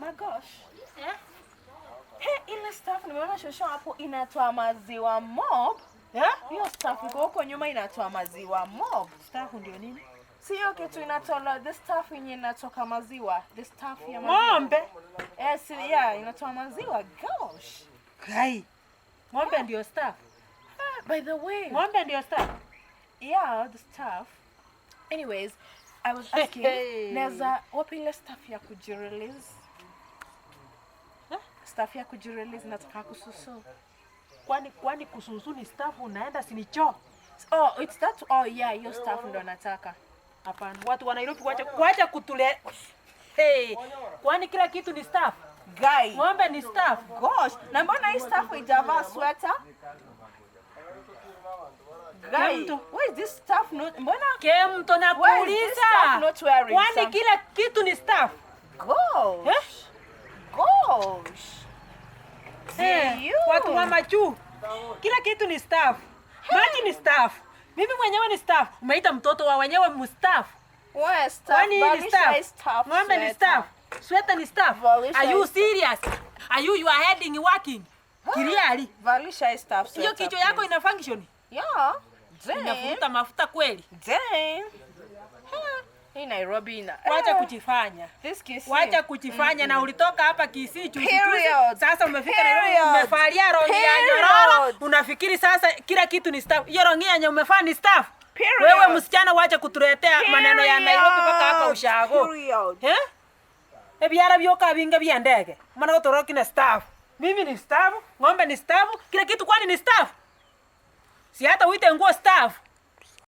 My gosh. Eh? He, ile stuff nimeona shosho hapo inatoa maziwa mob. Eh? Hiyo stuff iko huko nyuma inatoa maziwa mob. Staff ndio nini? Si hiyo kitu inatoa the stuff yenye inatoka maziwa, the stuff ya maziwa. Ng'ombe. Yes, yeah, inatoa maziwa. Gosh. Kai. Ng'ombe ndio staff. Ah, by the way, Ng'ombe ndio staff. Yeah, the stuff. Anyways, I was asking, Hey. naweza wapi ile stuff ya kujirelease? Huh? Stuff ya kujirelease, nataka kususu. Kwani kususu ni staff, unaenda si ni choo? Oh, it's that. Oh yeah, hiyo stuff ndo nataka. Hapana, watu wa Nairobi wacha kutule. Hey, kwani kila kitu ni staff? Guy. Ng'ombe ni staff. Gosh, na mbona hii stuff haijavaa sweater? Guy, Kemto. why is this stuff not, mbona Kemto Why is this nakuuliza. staff not wearing Kwani kila kitu ni staff? Gosh. Eh? Gosh. Eh, You. watu wa majuu. Kila kitu ni staff. Maji ni staff. Mimi mwenyewe ni staff. Umeita mtoto wa wenyewe mustaff. Why stuff? Kwani hii ni Valisha staff? hii stuff Ng'ombe ni sweater. staff. Sweater ni staff. Valisha Are you hii serious? Are you your heading working? Kiriali. Valisha hii stuff Hiyo sweater, kichwa yako please. ina function. Yeah. Damn. Inavuta mafuta kweli. Damn. Huh. Hii Nairobi ina. Wacha Eh, kujifanya. this Kisii. Wacha kujifanya na ulitoka hapa Kisii juzi juzi. Period. Sasa umefika Nairobi, Period. umevalia rongi ya nyororo. Period. Unafikiri sasa kila kitu ni staff. Hiyo rongi yenye umevaa ni staff. Period. Wewe msichana, wacha kutuletea maneno ya Nairobi mpaka hapa Period. ushago. Period. Eh? Ebiara byoka binga bya ndege. Maana gotoroki na staff. Mimi ni staff, ng'ombe ni staff, kila kitu kwani ni staff. Si hata uite nguo staff.